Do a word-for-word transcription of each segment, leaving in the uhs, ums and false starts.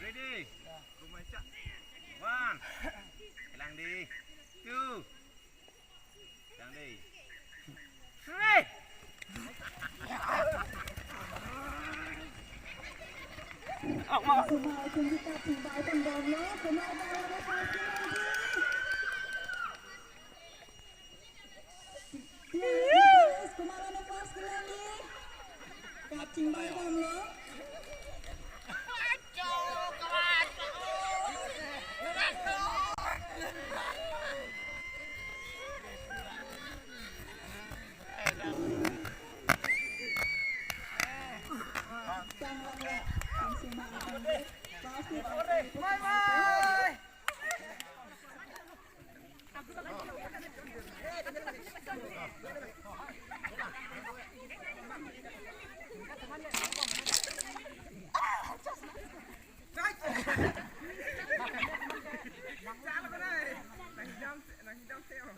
Ready? One. Kelang dei. Two. Kelang dei. Three. Kumar ano first kelang dei. Kachingbai damlo.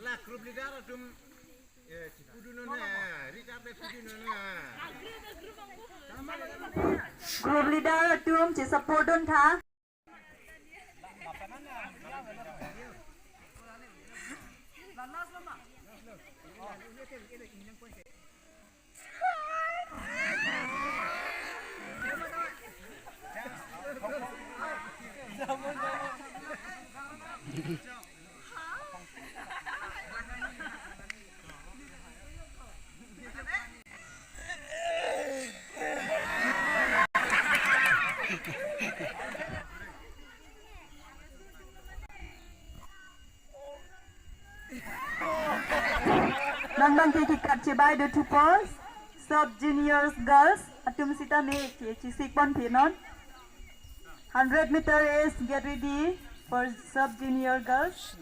La group leader atum, eh, chipudun non ha, Richard de pudun non ha. Group leader atum che support dun tha. Non bang ke kikat chibai do thupos. Sub juniors girls atum sitame ke chisik pon pinon. Hundred meter race, get ready for sub junior girls.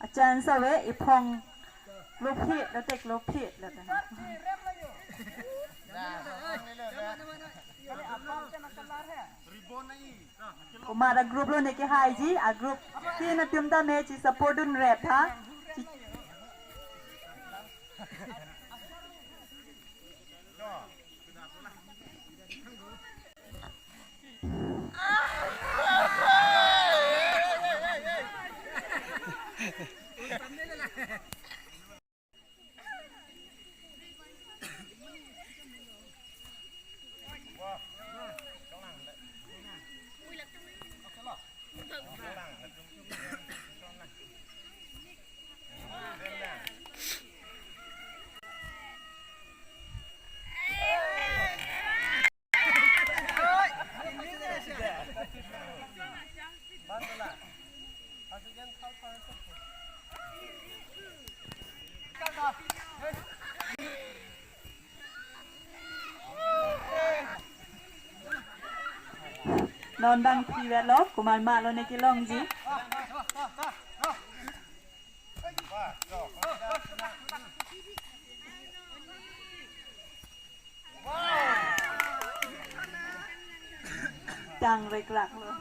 A chance ave, iphong lophi, latek lophi, latek. Kumar a group lo ne ke hai ji, a group tin atum ta me chi support dun rep ha. Chi- Non bang pre-develop, Kumar ma lo ne kelongji. Tang rekrak lo.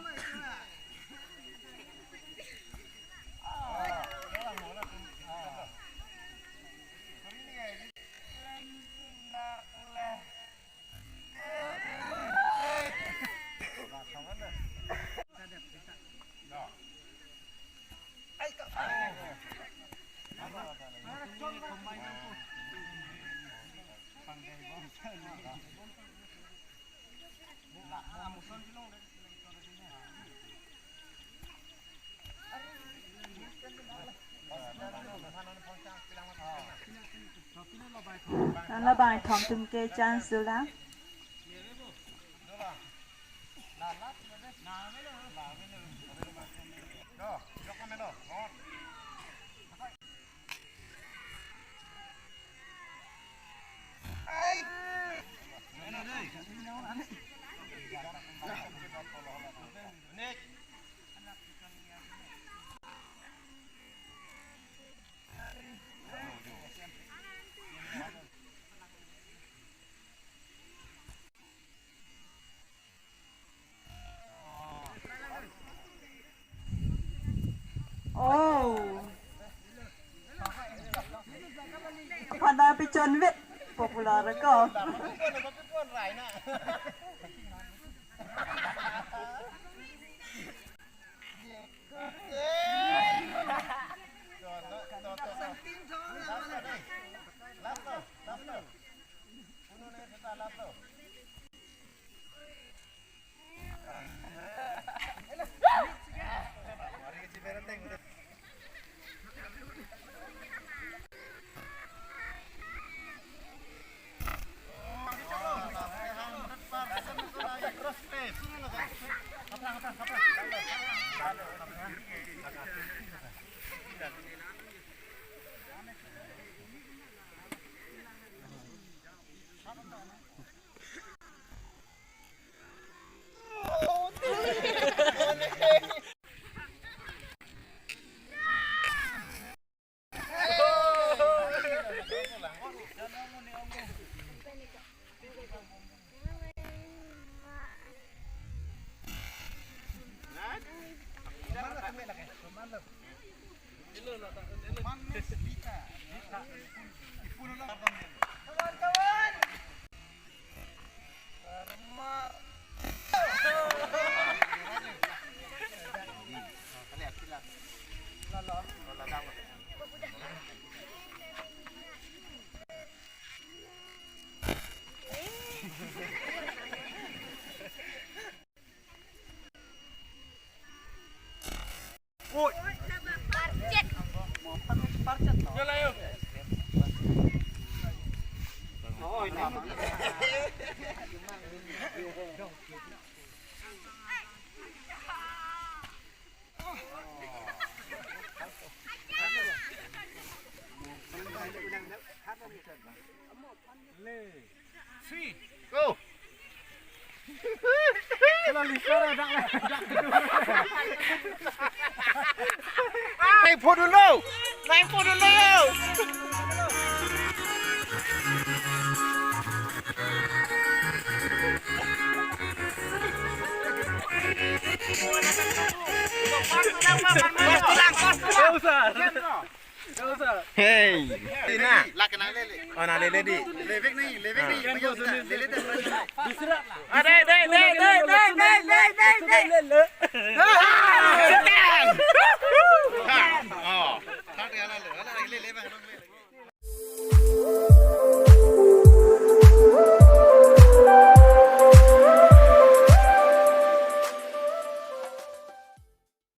Nang labang thom atum ke chance dolang. Anvet popular ko. Go. Nai photo lo. Nai photo lo. Hey. Tina. Oh, nang lele di. Levek nahi, levek nahi.